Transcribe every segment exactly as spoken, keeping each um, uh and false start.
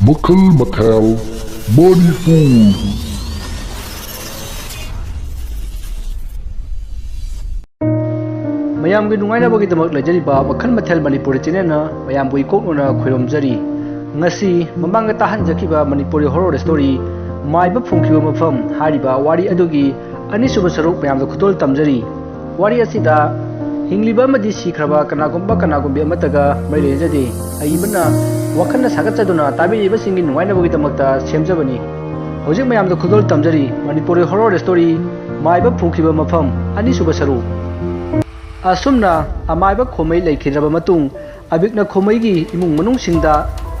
ꯃꯈꯜ ꯃꯊꯦꯜ ꯃꯅꯤꯄꯨꯔ꯫ ꯃꯌꯥꯝꯒꯤ ꯅꯨꯡꯉꯥꯏꯅꯕꯒꯤꯗꯃꯛ ꯂꯩꯖꯔꯤꯕ ꯃꯈꯜ ꯃꯊꯦꯜ ꯃꯅꯤꯄꯨꯔꯤ ꯆꯦꯅꯦꯜꯅ ꯃꯌꯥꯝꯕꯨ ꯏꯀꯣꯛꯅꯅ ꯈꯣꯏꯔꯝꯖꯔꯤ꯫ ꯉꯁꯤ ꯃꯃꯥꯡꯗ ꯇꯥꯍꯟꯖꯈꯤꯕ ꯃꯅꯤꯄꯨꯔꯤ ꯍꯣꯔꯣꯔ ꯁ꯭ꯇꯣꯔꯤ ꯃꯥꯏꯕ ꯐꯨꯝꯈꯤꯕ ꯃꯐꯝ ꯍꯥꯏꯔꯤꯕ ꯋꯥꯔꯤ ꯑꯗꯨꯒꯤ ꯑꯅꯤꯁꯨꯕ ꯁꯔꯨꯛ ꯃꯌꯥꯝꯗ ꯈꯨꯗꯣꯜ ꯇꯝꯖꯔꯤ꯫ ꯋꯥꯔꯤ ꯑꯁꯤꯗ ꯍꯤꯡꯂꯤꯕ ꯑꯃꯗꯤ ꯁꯤꯈ꯭ꯔꯕ ꯀꯅꯥꯒꯨꯝꯕ ꯀꯅꯥꯒꯨꯝꯕꯤ ꯑꯃꯠꯇꯒ ꯃꯔꯤ ꯂꯩꯅꯖꯗꯦ꯫ ꯑꯏꯕꯅ ꯋꯥꯈꯜꯅ ꯁꯥꯒꯠꯆꯗꯨꯅ ꯇꯥꯕꯤꯔꯤꯕꯁꯤꯡꯒꯤ ꯅꯨꯡꯉꯥꯏꯅꯕꯒꯤꯗꯃꯛꯇ ꯁꯦꯝꯖꯕꯅꯤ꯫ ꯍꯧꯖꯤꯛ ꯃꯌꯥꯝꯗ ꯈꯨꯗꯣꯜ ꯇꯝꯖꯔꯤ ꯃꯅꯤꯄꯨꯔꯤ ꯍꯣꯔꯣꯔ ꯁ꯭ꯇꯣꯔꯤ ꯃꯥꯏꯕ ꯐꯨꯝꯈꯤꯕ ꯃꯐꯝ ꯑꯅꯤꯁꯨꯕ ꯁꯔꯨꯛ꯫ ꯑꯁꯨꯝꯅ ꯑꯃꯥꯏꯕ ꯈꯣꯃꯩ ꯂꯩꯈꯤꯗ꯭ꯔꯕ ꯃꯇꯨꯡ ꯑꯕꯤꯛꯅ ꯈꯣꯃꯩꯒꯤ ꯏꯃꯨꯡ ꯃꯅꯨꯡꯁꯤꯡꯗ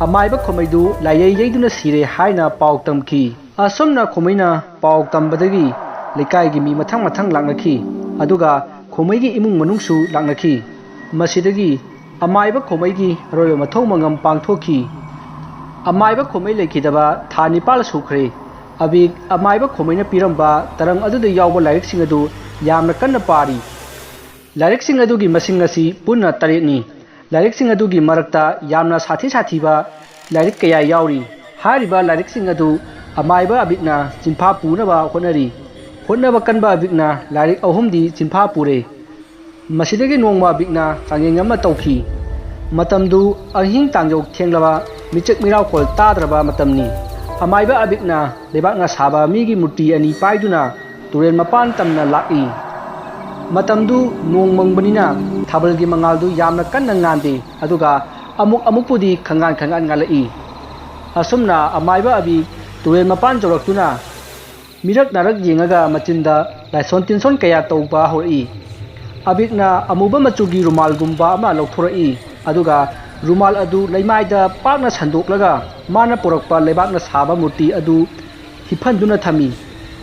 ꯑꯃꯥꯏꯕ ꯈꯣꯃꯩꯗꯨ ꯂꯥꯏꯌꯩ ꯌꯩꯗꯨꯅ ꯁꯤꯔꯦ ꯍꯥꯏꯅ ꯄꯥꯎ ꯇꯝꯈꯤ꯫ ꯑꯁꯨꯝꯅ ꯈꯣꯃꯩꯅ ꯄꯥꯎ ꯇꯝꯕꯗꯒꯤ ꯂꯩꯀꯥꯏꯒꯤ ꯃꯤ ꯃꯊꯪ ꯃꯊꯪ ꯂꯥꯛꯅꯈꯤ꯫ ꯑꯗꯨꯒ ꯈꯣꯃꯩꯒꯤ ꯏꯃꯨꯡ ꯃꯅꯨꯡꯁꯨ ꯂꯥꯛꯅꯈꯤ꯫ ꯃꯁꯤꯗꯒꯤ ꯑꯃꯥꯏꯕ ꯈꯣꯃꯩꯒꯤ ꯑꯔꯣꯏꯕ ꯃꯊꯧ ꯃꯉꯝ ꯄꯥꯡꯊꯣꯛꯈꯤ꯫ ꯑꯃꯥꯏꯕ ꯈꯣꯃꯩ ꯂꯩꯈꯤꯗꯕ ꯊꯥ ꯅꯤꯄꯥꯜ ꯁꯨꯈ꯭ꯔꯦ꯫ ꯑꯕꯤꯛ ꯑꯃꯥꯏꯕ ꯈꯣꯃꯩꯅ ꯄꯤꯔꯝꯕ ꯇꯔꯪ ꯑꯗꯨꯗ ꯌꯥꯎꯕ ꯂꯥꯏꯔꯤꯛꯁꯤꯡ ꯑꯗꯨ ꯌꯥꯝꯅ ꯀꯟꯅ ꯄꯥꯔꯤ꯫ ꯂꯥꯏꯔꯤꯛꯁꯤꯡ ꯑꯗꯨꯒꯤ ꯃꯁꯤꯡ ꯑꯁꯤ ꯄꯨꯟꯅ ꯇꯔꯦꯠꯅꯤ꯫ ꯂꯥꯏꯔꯤꯛꯁꯤꯡ ꯑꯗꯨꯒꯤ ꯃꯔꯛꯇ ꯌꯥꯝꯅ ꯁꯥꯊꯤ ꯁꯥꯊꯤꯕ ꯂꯥꯏꯔꯤꯛ ꯀꯌꯥ ꯌꯥꯎꯔꯤ꯫ ꯍꯥꯏꯔꯤꯕ ꯂꯥꯏꯔꯤꯛꯁꯤꯡ ꯑꯗꯨ ꯑꯃꯥꯏꯕ ꯑꯕꯤꯛꯅ ꯆꯤꯟꯐꯥ ꯄꯨꯅꯕ ꯍꯣꯠꯅꯔꯤ꯫ ꯍꯣꯠꯅꯕ ꯀꯟꯕ ꯑꯕꯤꯛꯅ ꯂꯥꯏꯔꯤꯛ ꯑꯍꯨꯝꯗꯤ ꯆꯤꯟꯐꯥ ꯄꯨꯔꯦ꯫ ꯃꯁꯤꯗꯒꯤ ꯅꯣꯡꯃ ꯑꯕꯤꯛꯅ ꯆꯥꯡꯌꯦꯡ ꯑꯃ ꯇꯧꯈꯤ꯫ ꯃꯇꯝꯗꯨ ꯑꯍꯤꯡ ꯇꯥꯡꯖꯧ ꯊꯦꯡꯂꯕ, ꯃꯤꯆꯦꯛ ꯃꯤꯔꯥꯎꯈꯣꯜ ꯇꯥꯗ꯭ꯔꯕ ꯃꯇꯝꯅꯤ꯫ ꯑꯃꯥꯏꯕ ꯑꯕꯤꯛꯅ ꯂꯩꯕꯥꯛꯅ ꯁꯥꯕ ꯃꯤꯒꯤ ꯃꯨꯔꯇꯤ ꯑꯅꯤ ꯄꯥꯏꯗꯨꯅ ꯇꯨꯔꯦꯜ ꯃꯄꯥꯟ ꯇꯝꯅ ꯂꯥꯛꯏ꯫ ꯃꯇꯝꯗꯨ ꯅꯣꯡ ꯃꯪꯕꯅꯤꯅ ꯊꯥꯕꯜꯒꯤ ꯃꯉꯥꯜꯗꯨ ꯌꯥꯝꯅ ꯀꯟꯅ ꯉꯥꯟꯗꯦ, ꯑꯗꯨꯒ ꯑꯃꯨꯛ ꯑꯃꯨꯛꯄꯨꯗꯤ ꯈꯪꯉꯥꯟ ꯈꯪꯉꯥꯟ ꯉꯥꯜꯂꯛꯏ꯫ ꯑꯁꯨꯝꯅ ꯑꯃꯥꯏꯕ ꯑꯕꯤꯛ ꯇꯨꯔꯦꯜ ꯃꯄꯥꯟ ꯌꯧꯔꯛꯇꯨꯅ ꯃꯤꯔꯛ ꯅꯥꯔꯛ ꯌꯦꯡꯉꯒ ꯃꯆꯤꯟꯗ ꯂꯥꯏꯁꯣꯟ ꯇꯤꯟꯁꯣꯟ ꯀꯌꯥ ꯇꯧꯕ ꯍꯧꯔꯛꯏ꯫ ꯑꯕꯤꯛꯅ ꯑꯃꯨꯕ ꯃꯆꯨꯒꯤ ꯔꯨꯃꯥꯜꯒꯨꯝꯕ ꯑꯃ ꯂꯧꯊꯣꯔꯛꯏ, ꯑꯗꯨꯒ ꯔꯨꯃꯥꯜ ꯑꯗꯨ ꯂꯩꯃꯥꯏꯗ ꯄꯥꯛꯅ ꯁꯟꯗꯣꯛꯂꯒ ꯃꯥꯅ ꯄꯨꯔꯛꯄ ꯂꯩꯕꯥꯛꯅ ꯁꯥꯕ ꯃꯨꯔꯇꯤ ꯑꯗꯨ ꯍꯤꯞꯍꯟꯗꯨꯅ ꯊꯝꯃꯤ,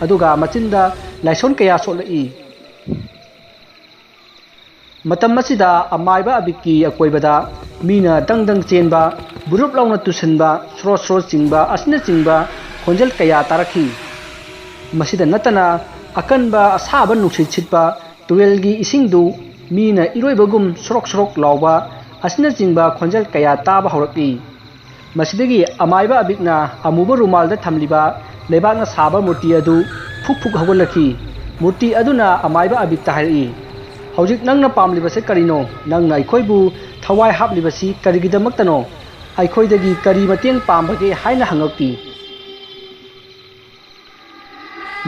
ꯑꯗꯨꯒ ꯃꯆꯤꯟꯗ ꯂꯥꯏꯁꯣꯟ ꯀꯌꯥ ꯁꯣꯠꯂꯛꯏ꯫ ꯃꯇꯝ ꯑꯁꯤꯗ ꯑꯃꯥꯏꯕ ꯑꯕꯤꯛꯀꯤ ꯑꯀꯣꯏꯕꯗ ꯃꯤꯅ ꯗꯪ ꯗꯪ ꯆꯦꯟꯕ, ꯕꯨꯔꯨꯞ ꯂꯥꯎꯅ ꯇꯨꯁꯟꯕ, ꯁ꯭ꯔꯣꯠ ꯁ꯭ꯔꯣꯠ ꯆꯤꯡꯕ ꯑꯁꯤꯅꯆꯤꯡꯕ ꯈꯣꯟꯖꯦꯜ ꯀꯌꯥ ꯇꯥꯔꯛꯈꯤ꯫ ꯃꯁꯤꯗ ꯅꯠꯇꯅ ꯑꯀꯟꯕ ꯑꯁꯥꯕ ꯅꯨꯡꯁꯤꯠ ꯁꯤꯠꯄ, ꯇꯨꯔꯦꯜꯒꯤ ꯏꯁꯤꯡꯗꯨ ꯃꯤꯅ ꯏꯔꯣꯏꯕꯒꯨꯝ ꯁꯣꯔꯣꯛ ꯁꯣꯔꯣꯛ ꯂꯥꯎꯕ ꯑꯁꯤꯅꯆꯤꯡꯕ ꯈꯣꯟꯖꯦꯜ ꯀꯌꯥ ꯇꯥꯕ ꯍꯧꯔꯛꯂꯤ꯫ ꯃꯁꯤꯗꯒꯤ ꯑꯃꯥꯏꯕ ꯑꯕꯤꯛꯅ ꯑꯃꯨꯕ ꯔꯨꯃꯥꯜꯗ ꯊꯝꯂꯤꯕ ꯂꯩꯕꯥꯛꯅ ꯁꯥꯕ ꯃꯨꯔꯇꯤ ꯑꯗꯨ ꯐꯨꯛ ꯐꯨꯛ ꯍꯧꯒꯠꯂꯛꯈꯤ꯫ ꯃꯨꯔꯇꯤ ꯑꯗꯨꯅ ꯑꯃꯥꯏꯕ ꯑꯕꯤꯛꯇ ꯍꯥꯏꯔꯛꯏ, "ꯍꯧꯖꯤꯛ ꯅꯪꯅ ꯄꯥꯝꯂꯤꯕꯁꯦ ꯀꯔꯤꯅꯣ? ꯅꯪꯅ ꯑꯩꯈꯣꯏꯕꯨ ꯊꯋꯥꯏ ꯍꯥꯞꯂꯤꯕꯁꯤ ꯀꯔꯤꯒꯤꯗꯃꯛꯇꯅꯣ? ꯑꯩꯈꯣꯏꯗꯒꯤ ꯀꯔꯤ ꯃꯇꯦꯡ ꯄꯥꯝꯕꯒꯦ?" ꯍꯥꯏꯅ ꯍꯪꯉꯛꯈꯤ꯫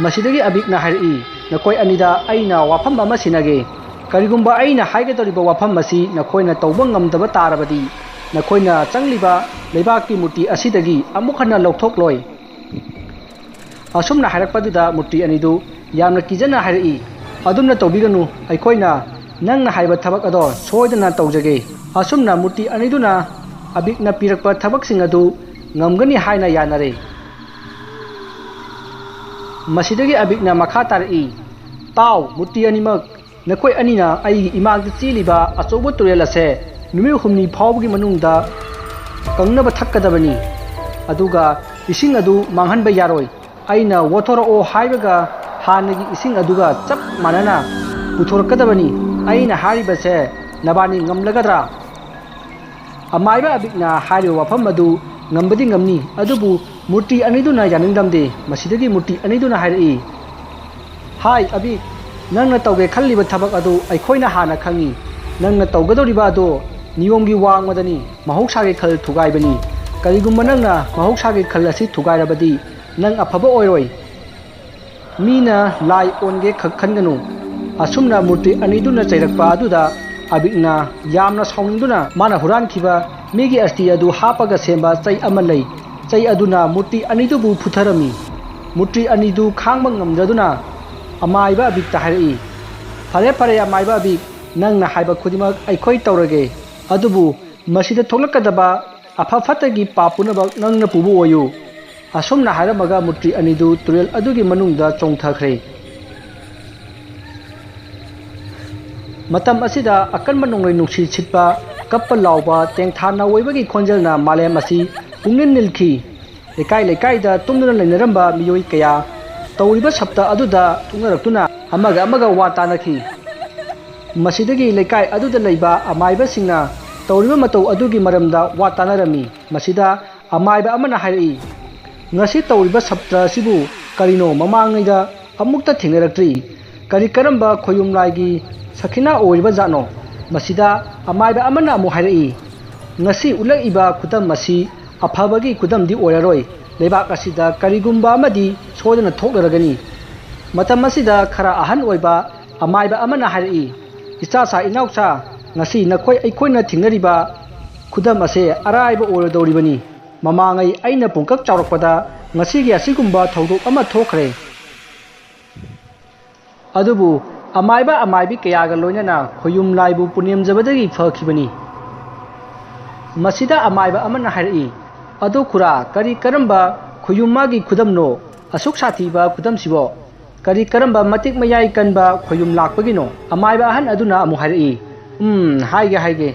ꯃꯁꯤꯗꯒꯤ ꯑꯕꯤꯛꯅ ꯍꯥꯏꯔꯛꯏ, "ꯅꯈꯣꯏ ꯑꯅꯤꯗ ꯑꯩꯅ ꯋꯥꯐꯝ ꯑꯃ ꯁꯤꯟꯅꯒꯦ꯫ ꯀꯔꯤꯒꯨꯝꯕ ꯑꯩꯅ ꯍꯥꯏꯒꯗꯧꯔꯤꯕ ꯋꯥꯐꯝ ꯑꯁꯤ ꯅꯈꯣꯏꯅ ꯇꯧꯕ ꯉꯝꯗꯕ ꯇꯥꯔꯕꯗꯤ, ꯅꯈꯣꯏꯅ ꯆꯪꯂꯤꯕ ꯂꯩꯕꯥꯛꯀꯤ ꯃꯨꯔꯇꯤ ꯑꯁꯤꯗꯒꯤ ꯑꯃꯨꯛ ꯍꯟꯅ ꯂꯧꯊꯣꯛꯂꯣꯏ꯫" ꯑꯁꯨꯝꯅ ꯍꯥꯏꯔꯛꯄꯗꯨꯗ ꯃꯨꯔꯇꯤ ꯑꯅꯤꯗꯨ ꯌꯥꯝꯅ ꯀꯤꯖꯅ ꯍꯥꯏꯔꯛꯏ, "ꯑꯗꯨꯝꯅ ꯇꯧꯕꯤꯒꯅꯨ, ꯑꯩꯈꯣꯏꯅ ꯅꯪꯅ ꯍꯥꯏꯕ ꯊꯕꯛ ꯑꯗꯣ ꯁꯣꯏꯗꯅ ꯇꯧꯖꯒꯦ꯫" ꯑꯁꯨꯝꯅ ꯃꯨꯔꯇꯤ ꯑꯅꯤꯗꯨꯅ ꯑꯕꯤꯛꯅ ꯄꯤꯔꯛꯄ ꯊꯕꯛꯁꯤꯡ ꯑꯗꯨ ꯉꯝꯒꯅꯤ ꯍꯥꯏꯅ ꯌꯥꯅꯔꯦ꯫ ꯃꯁꯤꯗꯒꯤ ꯑꯕꯤꯛꯅ ꯃꯈꯥ ꯇꯥꯔꯛꯏ, "ꯇꯥꯎ, ꯃꯨꯔꯇꯤ ꯑꯅꯤꯃꯛ, ꯅꯈꯣꯏ ꯑꯅꯤꯅ ꯑꯩꯒꯤ ꯏꯃꯥꯡꯗ ꯆꯦꯜꯂꯤꯕ ꯑꯆꯧꯕ ꯇꯨꯔꯦꯜ ꯑꯁꯦ ꯅꯨꯃꯤꯠ ꯍꯨꯝꯅꯤ ꯐꯥꯎꯕꯒꯤ ꯃꯅꯨꯡꯗ ꯀꯪꯅꯕ ꯊꯛꯀꯗꯕꯅꯤ꯫ ꯑꯗꯨꯒ ꯏꯁꯤꯡ ꯑꯗꯨ ꯃꯥꯡꯍꯟꯕ ꯌꯥꯔꯣꯏ꯫ ꯑꯩꯅ ꯋꯥꯊꯣꯔꯛꯑꯣ ꯍꯥꯏꯕꯒ ꯍꯥꯟꯅꯒꯤ ꯏꯁꯤꯡ ꯑꯗꯨꯒ ꯆꯞ ꯃꯥꯟꯅꯅ ꯄꯨꯊꯣꯔꯛꯀꯗꯕꯅꯤ꯫ ꯑꯩꯅ ꯍꯥꯏꯔꯤꯕꯁꯦ ꯅꯕꯥꯅꯤ ꯉꯝꯂꯒꯗ꯭ꯔꯥ?" ꯑꯃꯥꯏꯕ ꯑꯕꯤꯛꯅ ꯍꯥꯏꯔꯤꯕ ꯋꯥꯐꯝ ꯑꯗꯨ ꯉꯝꯕꯗꯤ ꯉꯝꯅꯤ, ꯑꯗꯨꯕꯨ ꯃꯨꯔꯇꯤ ꯑꯅꯤꯗꯨꯅ ꯌꯥꯅꯤꯡꯂꯝꯗꯦ꯫ ꯃꯁꯤꯗꯒꯤ ꯃꯨꯔꯇꯤ ꯑꯅꯤꯗꯨꯅ ꯍꯥꯏꯔꯛꯏ, "ꯍꯥꯏ ꯑꯕꯤꯛ, ꯅꯪꯅ ꯇꯧꯒꯦ ꯈꯜꯂꯤꯕ ꯊꯕꯛ ꯑꯗꯨ ꯑꯩꯈꯣꯏꯅ ꯍꯥꯟꯅ ꯈꯪꯏ꯫ ꯅꯪꯅ ꯇꯧꯒꯗꯧꯔꯤꯕ ꯑꯗꯨ ꯅꯤꯌꯣꯝꯒꯤ ꯋꯥꯡꯃꯗꯅꯤ, ꯃꯍꯧꯁꯥꯒꯤ ꯈꯜ ꯊꯨꯒꯥꯏꯕꯅꯤ꯫ ꯀꯔꯤꯒꯨꯝꯕ ꯅꯪꯅ ꯃꯍꯧꯁꯥꯒꯤ ꯈꯜ ꯑꯁꯤ ꯊꯨꯒꯥꯏꯔꯕꯗꯤ ꯅꯪ ꯑꯐꯕ ꯑꯣꯏꯔꯣꯏ꯫ ꯃꯤꯅ ꯂꯥꯏ ꯑꯣꯟꯒꯦ ꯈꯛ ꯈꯟꯒꯅꯨ꯫" ꯑꯁꯨꯝꯅ ꯃꯨꯔꯇꯤ ꯑꯅꯤꯗꯨꯅ ꯆꯩꯔꯛꯄ ꯑꯗꯨꯗ ꯑꯕꯤꯛꯅ ꯌꯥꯝꯅ ꯁꯥꯎꯅꯤꯡꯗꯨꯅ ꯃꯥꯅ ꯍꯨꯔꯥꯟꯈꯤꯕ ꯃꯤꯒꯤ ꯑꯁꯇꯤ ꯑꯗꯨ ꯍꯥꯞꯄꯒ ꯁꯦꯝꯕ ꯆꯩ ꯑꯃ ꯂꯩ꯫ ꯆꯩ ꯑꯗꯨꯅ ꯃꯨꯔꯇꯤ ꯑꯅꯤꯗꯨꯕꯨ ꯐꯨꯊꯔꯝꯃꯤ꯫ ꯃꯨꯔꯇꯤ ꯑꯅꯤꯗꯨ ꯈꯥꯡꯕ ꯉꯝꯗ꯭ꯔꯗꯨꯅ ꯑꯃꯥꯏꯕ ꯑꯕꯤꯛꯇ ꯍꯥꯏꯔꯛꯏ, "ꯐꯔꯦ, ꯐꯔꯦ, ꯑꯃꯥꯏꯕ ꯑꯕꯤꯛ, ꯅꯪꯅ ꯍꯥꯏꯕ ꯈꯨꯗꯤꯡꯃꯛ ꯑꯩꯈꯣꯏ ꯇꯧꯔꯒꯦ, ꯑꯗꯨꯕꯨ ꯃꯁꯤꯗ ꯊꯣꯛꯂꯛꯀꯗꯕ ꯑꯐ ꯐꯠꯇꯒꯤ ꯄꯥꯞ ꯄꯨꯝꯅꯃꯛ ꯅꯪꯅ ꯄꯨꯕ ꯑꯣꯏꯌꯨ꯫" ꯑꯁꯨꯝꯅ ꯍꯥꯏꯔꯝꯃꯒ ꯃꯨꯔꯇꯤ ꯑꯅꯤꯗꯨ ꯇꯨꯔꯦꯜ ꯑꯗꯨꯒꯤ ꯃꯅꯨꯡꯗ ꯆꯣꯡꯊꯈ꯭ꯔꯦ꯫ ꯃꯇꯝ ꯑꯁꯤꯗ ꯑꯀꯟꯕ ꯅꯣꯡꯂꯩ ꯅꯨꯡꯁꯤꯠ ꯁꯤꯠꯄ, ꯀꯞꯄ ꯂꯥꯎꯕ, ꯇꯦꯡꯊꯥ ꯅꯥꯋꯣꯏꯕꯒꯤ ꯈꯣꯟꯖꯦꯜꯅ ꯃꯥꯂꯦꯝ ꯑꯁꯤ ꯄꯨꯡꯅꯤꯜ ꯅꯤꯜꯈꯤ꯫ ꯂꯩꯀꯥꯏ ꯂꯩꯀꯥꯏꯗ ꯇꯨꯝꯗꯨꯅ ꯂꯩꯅꯔꯝꯕ ꯃꯤꯑꯣꯏ ꯀꯌꯥ ꯇꯧꯔꯤꯕ ꯁꯞꯇ ꯑꯗꯨꯗ ꯊꯣꯛꯅꯔꯛꯇꯨꯅ ꯑꯃꯒ ꯑꯃꯒ ꯋꯥ ꯇꯥꯅꯈꯤ꯫ ꯃꯁꯤꯗꯒꯤ ꯂꯩꯀꯥꯏ ꯑꯗꯨꯗ ꯂꯩꯕ ꯑꯃꯥꯏꯕꯁꯤꯡꯅ ꯇꯧꯔꯤꯕ ꯃꯇꯧ ꯑꯗꯨꯒꯤ ꯃꯔꯝꯗ ꯋꯥ ꯇꯥꯅꯔꯝꯃꯤ꯫ ꯃꯁꯤꯗ ꯑꯃꯥꯏꯕ ꯑꯃꯅ ꯍꯥꯏꯔꯛꯏ, "ꯉꯁꯤ ꯇꯧꯔꯤꯕ ꯁꯞꯇ꯭ꯔ ꯑꯁꯤꯕꯨ ꯀꯔꯤꯅꯣ, ꯃꯃꯥꯡꯉꯩꯗ ꯑꯃꯨꯛꯇ ꯊꯦꯡꯅꯔꯛꯇ꯭ꯔꯤ꯫ ꯀꯔꯤ ꯀꯔꯝꯕ ꯈꯣꯌꯨꯝ ꯂꯥꯏꯒꯤ ꯁꯈꯤꯅꯥ ꯑꯣꯏꯔꯤꯕ ꯖꯥꯠꯅꯣ?" ꯃꯁꯤꯗ ꯑꯃꯥꯏꯕ ꯑꯃꯅ ꯑꯃꯨꯛ ꯍꯥꯏꯔꯛꯏ, "ꯉꯁꯤ ꯎꯠꯂꯛꯏꯕ ꯈꯨꯗꯝ ꯑꯁꯤ ꯑꯐꯕꯒꯤ ꯈꯨꯗꯝꯗꯤ ꯑꯣꯏꯔꯔꯣꯏ꯫ ꯂꯩꯕꯥꯛ ꯑꯁꯤꯗ ꯀꯔꯤꯒꯨꯝꯕ ꯑꯃꯗꯤ ꯁꯣꯏꯗꯅ ꯊꯣꯛꯂꯔꯒꯅꯤ꯫" ꯃꯇꯝ ꯑꯁꯤꯗ ꯈꯔ ꯑꯍꯟ ꯑꯣꯏꯕ ꯑꯃꯥꯏꯕ ꯑꯃꯅ ꯍꯥꯏꯔꯛꯏ, "ꯏꯆꯥꯁꯥ ꯏꯅꯥꯎꯆꯥ, ꯉꯁꯤ ꯅꯈꯣꯏ ꯑꯩꯈꯣꯏꯅ ꯊꯦꯡꯅꯔꯤꯕ ꯈꯨꯗꯝ ꯑꯁꯦ ꯑꯔꯥꯏꯕ ꯑꯣꯏꯔꯗꯧꯔꯤꯕꯅꯤ꯫ ꯃꯃꯥꯡꯉꯩ ꯑꯩꯅ ꯄꯨꯡꯀꯛ ꯆꯥꯎꯔꯛꯄꯗ ꯉꯁꯤꯒꯤ ꯑꯁꯤꯒꯨꯝꯕ ꯊꯧꯗꯣꯛ ꯑꯃ ꯊꯣꯛꯈ꯭ꯔꯦ꯫ ꯑꯗꯨꯕꯨ ꯑꯃꯥꯏꯕ ꯑꯃꯥꯏꯕꯤ ꯀꯌꯥꯒ ꯂꯣꯏꯅꯅ ꯈꯣꯌꯨꯝ ꯂꯥꯏꯕꯨ ꯄꯨꯅꯦꯝꯖꯕꯗꯒꯤ ꯐꯈꯤꯕꯅꯤ꯫" ꯃꯁꯤꯗ ꯑꯃꯥꯏꯕ ꯑꯃꯅ ꯍꯥꯏꯔꯛꯏ, "ꯑꯗꯨ ꯈꯨꯔꯥ, ꯀꯔꯤ ꯀꯔꯝꯕ ꯈꯣꯌꯨꯝ ꯃꯥꯒꯤ ꯈꯨꯗꯝꯅꯣ? ꯑꯁꯨꯛ ꯁꯥꯊꯤꯕ ꯈꯨꯗꯝꯁꯤꯕꯣ? ꯀꯔꯤ ꯀꯔꯝꯕ ꯃꯇꯤꯛ ꯃꯌꯥꯏ ꯀꯟꯕ ꯈꯣꯌꯨꯝ ꯂꯥꯛꯄꯒꯤꯅꯣ?" ꯑꯃꯥꯏꯕ ꯑꯍꯟ ꯑꯗꯨꯅ ꯑꯃꯨꯛ ꯍꯥꯏꯔꯛꯏ, "ꯎꯝ, ꯍꯥꯏꯒꯦ, ꯍꯥꯏꯒꯦ꯫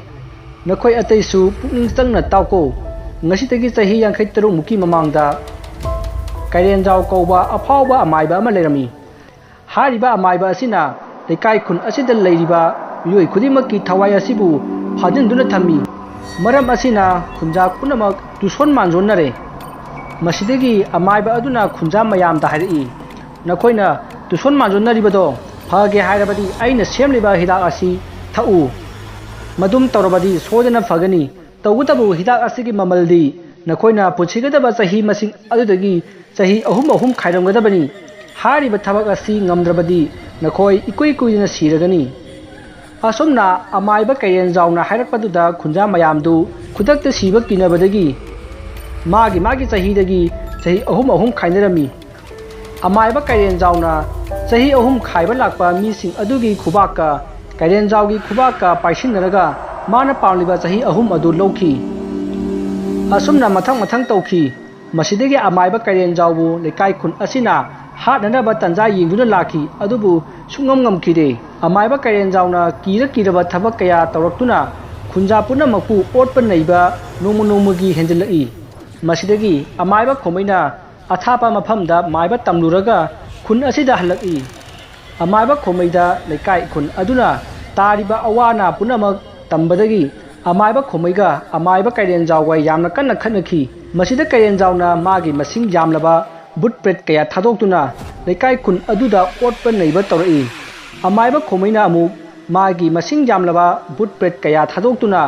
ꯅꯈꯣꯏ ꯑꯇꯩꯁꯨ ꯄꯨꯛꯅꯤꯡ ꯆꯪꯅ ꯇꯥꯎꯀꯣ꯫ ꯉꯁꯤꯗꯒꯤ ꯆꯍꯤ ꯌꯥꯡꯈꯩ ꯇꯔꯨꯛ ꯃꯨꯛꯀꯤ ꯃꯃꯥꯡꯗ ꯀꯩꯔꯦꯟꯖꯥꯎ ꯀꯧꯕ ꯑꯐꯥꯎꯕ ꯑꯃꯥꯏꯕ ꯑꯃ ꯂꯩꯔꯝꯃꯤ꯫ ꯍꯥꯏꯔꯤꯕ ꯑꯃꯥꯏꯕ ꯑꯁꯤꯅ ꯂꯩꯀꯥꯏ ꯈꯨꯟ ꯑꯁꯤꯗ ꯂꯩꯔꯤꯕ ꯃꯤꯑꯣꯏ ꯈꯨꯗꯤꯡꯃꯛꯀꯤ ꯊꯋꯥꯏ ꯑꯁꯤꯕꯨ ꯐꯥꯖꯤꯟꯗꯨꯅ ꯊꯝꯃꯤ꯫ ꯃꯔꯝ ꯑꯁꯤꯅ ꯈꯨꯟꯖꯥ ꯄꯨꯝꯅꯃꯛ ꯇꯨꯁꯣꯟ ꯃꯥꯟꯖꯣꯟꯅꯔꯦ꯫ ꯃꯁꯤꯗꯒꯤ ꯑꯃꯥꯏꯕ ꯑꯗꯨꯅ ꯈꯨꯟꯖꯥ ꯃꯌꯥꯝꯗ ꯍꯥꯏꯔꯛꯏ, ꯅꯈꯣꯏꯅ ꯇꯨꯁꯣꯟ ꯃꯥꯟꯖꯣꯟꯅꯔꯤꯕꯗꯣ ꯐꯒꯦ ꯍꯥꯏꯔꯕꯗꯤ ꯑꯩꯅ ꯁꯦꯝꯂꯤꯕ ꯍꯤꯗꯥꯛ ꯑꯁꯤ ꯊꯛꯎ꯫ ꯃꯗꯨꯝ ꯇꯧꯔꯕꯗꯤ ꯁꯣꯏꯗꯅ ꯐꯒꯅꯤ꯫ ꯇꯧꯕꯇꯕꯨ ꯍꯤꯗꯥꯛ ꯑꯁꯤꯒꯤ ꯃꯃꯜꯗꯤ ꯅꯈꯣꯏꯅ ꯄꯨꯟꯁꯤꯒꯗꯕ ꯆꯍꯤ ꯃꯁꯤꯡ ꯑꯗꯨꯗꯒꯤ ꯆꯍꯤ ꯑꯍꯨꯝ ꯑꯍꯨꯝ ꯈꯥꯏꯔꯝꯒꯗꯕꯅꯤ꯫ ꯍꯥꯏꯔꯤꯕ ꯊꯕꯛ ꯑꯁꯤ ꯉꯝꯗ꯭ꯔꯕꯗꯤ ꯅꯈꯣꯏ ꯏꯀꯨꯏ ꯀꯨꯏꯗꯅ ꯁꯤꯔꯒꯅꯤ꯫" ꯑꯁꯨꯝꯅ ꯑꯃꯥꯏꯕ ꯀꯩꯔꯦꯟꯖꯥꯎꯅ ꯍꯥꯏꯔꯛꯄꯗꯨꯗ ꯈꯨꯟꯖꯥ ꯃꯌꯥꯝꯗꯨ ꯈꯨꯗꯛꯇ ꯁꯤꯕ ꯀꯤꯅꯕꯗꯒꯤ ꯃꯥꯒꯤ ꯃꯥꯒꯤ ꯆꯍꯤꯗꯒꯤ ꯆꯍꯤ ꯑꯍꯨꯝ ꯑꯍꯨꯝ ꯈꯥꯏꯅꯔꯝꯃꯤ꯫ ꯑꯃꯥꯏꯕ ꯀꯩꯔꯦꯟꯖꯥꯎꯅ ꯆꯍꯤ ꯑꯍꯨꯝ ꯈꯥꯏꯕ ꯂꯥꯛꯄ ꯃꯤꯁꯤꯡ ꯑꯗꯨꯒꯤ ꯈꯨꯕꯥꯛꯀ ꯀꯩꯔꯦꯟꯖꯥꯎꯒꯤ ꯈꯨꯕꯥꯛꯀ ꯄꯥꯏꯁꯤꯟꯅꯔꯒ ꯃꯥꯅ ꯄꯥꯝꯂꯤꯕ ꯆꯍꯤ ꯑꯍꯨꯝ ꯑꯗꯨ ꯂꯧꯈꯤ꯫ ꯑꯁꯨꯝꯅ ꯃꯊꯪ ꯃꯊꯪ ꯇꯧꯈꯤ꯫ ꯃꯁꯤꯗꯒꯤ ꯑꯃꯥꯏꯕ ꯀꯩꯔꯦꯟꯖꯥꯎꯕꯨ ꯂꯩꯀꯥꯏ ꯈꯨꯟ ꯑꯁꯤꯅ ꯍꯥꯠꯅꯅꯕ ꯇꯟꯖꯥ ꯌꯦꯡꯗꯨꯅ ꯂꯥꯛꯈꯤ, ꯑꯗꯨꯕꯨ ꯁꯨꯡꯉꯝ ꯉꯝꯈꯤꯗꯦ꯫ ꯑꯃꯥꯏꯕ ꯀꯩꯔꯦꯟꯖꯥꯎꯅ ꯀꯤꯔ ꯀꯤꯔꯕ ꯊꯕꯛ ꯀꯌꯥ ꯇꯧꯔꯛꯇꯨꯅ ꯈꯨꯟꯖꯥ ꯄꯨꯝꯅꯃꯛꯄꯨ ꯑꯣꯠꯄ ꯅꯩꯕ ꯅꯣꯡꯃ ꯅꯣꯡꯃꯒꯤ ꯍꯦꯟꯖꯤꯜꯂꯛꯏ꯫ ꯃꯁꯤꯗꯒꯤ ꯑꯃꯥꯏꯕ ꯈꯣꯃꯩꯅ ꯑꯊꯥꯞꯄ ꯃꯐꯝꯗ ꯃꯥꯏꯕ ꯇꯝꯂꯨꯔꯒ ꯈꯨꯟ ꯑꯁꯤꯗ ꯍꯜꯂꯛꯏ꯫ ꯑꯃꯥꯏꯕ ꯈꯣꯃꯩꯗ ꯂꯩꯀꯥꯏ ꯈꯨꯟ ꯑꯗꯨꯅ ꯇꯥꯔꯤꯕ ꯑꯋꯥ ꯑꯅꯥ ꯄꯨꯝꯅꯃꯛ ꯇꯝꯕꯗꯒꯤ ꯑꯃꯥꯏꯕ ꯈꯣꯃꯩꯒ ꯑꯃꯥꯏꯕ ꯀꯩꯔꯦꯟꯖꯥꯎꯒ ꯌꯥꯝꯅ ꯀꯟꯅ ꯈꯠꯅꯈꯤ꯫ ꯃꯁꯤꯗ ꯀꯩꯔꯦꯟꯖꯥꯎꯅ ꯃꯥꯒꯤ ꯃꯁꯤꯡ ꯌꯥꯝꯂꯕ ꯕꯨꯠ ꯄ꯭ꯔꯦꯠ ꯀꯌꯥ ꯊꯥꯗꯣꯛꯇꯨꯅ ꯂꯩꯀꯥꯏ ꯈꯨꯟ ꯑꯗꯨꯗ ꯑꯣꯠꯄ ꯅꯩꯕ ꯇꯧꯔꯛꯏ꯫ ꯑꯃꯥꯏꯕ ꯈꯣꯃꯩꯅ ꯑꯃꯨꯛ ꯃꯥꯒꯤ ꯃꯁꯤꯡ ꯌꯥꯝꯂꯕ ꯕꯨꯠ ꯄ꯭ꯔꯦꯠ ꯀꯌꯥ ꯊꯥꯗꯣꯛꯇꯨꯅ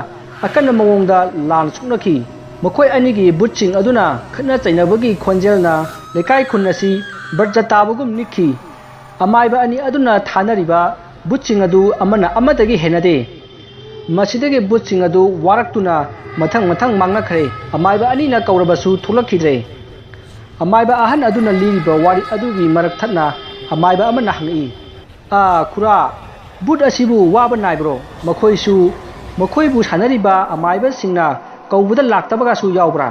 ꯑꯀꯟꯕ ꯃꯑꯣꯡꯗ ꯂꯥꯟ ꯁꯣꯛꯅꯈꯤ꯫ ꯃꯈꯣꯏ ꯑꯅꯤꯒꯤ ꯕꯨꯠꯁꯤꯡ ꯑꯗꯨꯅ ꯈꯠꯅ ꯆꯩꯅꯕꯒꯤ ꯈꯣꯟꯖꯦꯜꯅ ꯂꯩꯀꯥꯏ ꯈꯨꯟ ꯑꯁꯤ ꯕ꯭ꯔꯖ ꯇꯥꯕꯒꯨꯝ ꯅꯤꯛꯈꯤ꯫ ꯑꯃꯥꯏꯕ ꯑꯅꯤ ꯑꯗꯨꯅ ꯊꯥꯅꯔꯤꯕ ꯕꯨꯠꯁꯤꯡ ꯑꯗꯨ ꯑꯃꯅ ꯑꯃꯗꯒꯤ ꯍꯦꯟꯅꯗꯦ꯫ ꯃꯁꯤꯗꯒꯤ ꯕꯨꯠꯁꯤꯡ ꯑꯗꯨ ꯋꯥꯔꯛꯇꯨꯅ ꯃꯊꯪ ꯃꯊꯪ ꯃꯥꯡꯅꯈ꯭ꯔꯦ꯫ ꯑꯃꯥꯏꯕ ꯑꯅꯤꯅ ꯀꯧꯔꯕꯁꯨ ꯊꯣꯛꯂꯛꯈꯤꯗ꯭ꯔꯦ꯫ ꯑꯃꯥꯏꯕ ꯑꯍꯟ ꯑꯗꯨꯅ ꯂꯤꯔꯤꯕ ꯋꯥꯔꯤ ꯑꯗꯨꯒꯤ ꯃꯔꯛ ꯊꯠꯅ ꯑꯃꯥꯏꯕ ꯑꯃꯅ ꯍꯪꯉꯛꯏ, "ꯑꯥ, ꯈꯨꯔꯥ, ꯕꯨꯠ ꯑꯁꯤꯕꯨ ꯋꯥꯕ ꯅꯥꯏꯕ꯭ꯔꯣ? ꯃꯈꯣꯏꯁꯨ, ꯃꯈꯣꯏꯕꯨ ꯁꯥꯟꯅꯔꯤꯕ ꯑꯃꯥꯏꯕꯁꯤꯡꯅ ꯀꯧꯕꯗ ꯂꯥꯛꯇꯕꯒꯁꯨ ꯌꯥꯎꯕ꯭ꯔꯥ?"